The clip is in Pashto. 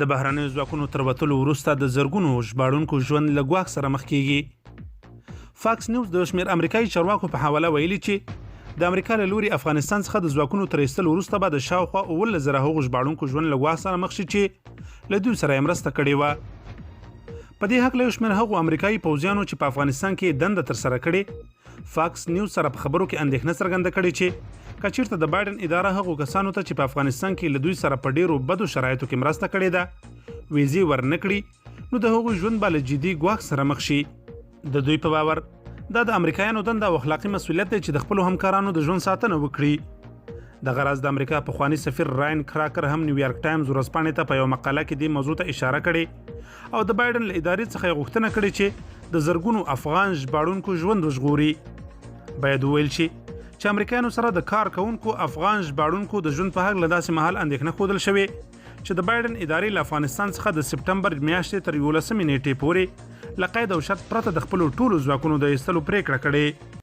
د بهرنیو ځواکونو تر وتلو وروسته د زرګونو ژباړونکو ژوند له ګواښ سره مخ کیږي. فاکس نیوز د شمېر امریکایي چارواکو په حواله ویلي چې د امریکا له لوري افغانستان څخه د ځواکونو تر ایستلو وروسته به د شاوخوا 17,000 هغو ژباړونکو ژوند له ګواښ سره مخ شي چې له دوی سره یې مرسته کړې وه. په دې هکله یو شمېر هغو امریکایي پوځیانو چې په افغانستان کې دنده ترسره کړې، فاکس نیوز سره په خبرو کې اندېښنه څرګنده کړې چې که چیرته د بایډن اداره هغو کسانو ته چې په افغانستان کې له دوی سره په ډیرو بدو شرایطو کې مرسته کړې ده ویزې ورنکړي، نو د هغوی ژوند به له جدي ګواښ سره مخ شي. د دوی په باور دا د امریکایانو دنده او اخلاقي مسولیت دی چې د خپلو همکارانو د ژوند ساتنه وکړي. دغه راز د امریکا پخوانی سفیر راین کراکر هم نیویارک ټایمز ورځپاڼې ته په یو مقاله کې دې موضوع ته اشاره کړې او د بایډن له ادارې څخه یې غوښتنه کړې چې د زرګونو افغان ژباړونکو ژوند وژغوري. باید وویل شي چې امریکایانو سره د کار کوونکو افغان ژباړونکو د ژوند په هکله داسې مهال اندېښنه ښودل شوې چې د بایډن ادارې له افغانستان څخه د سپټمبر میاشتې تر 11مې نیټې پورې له قید او شرط پرته د خپلو ټولو ځواکونو د ایستلو پریکړه کړې.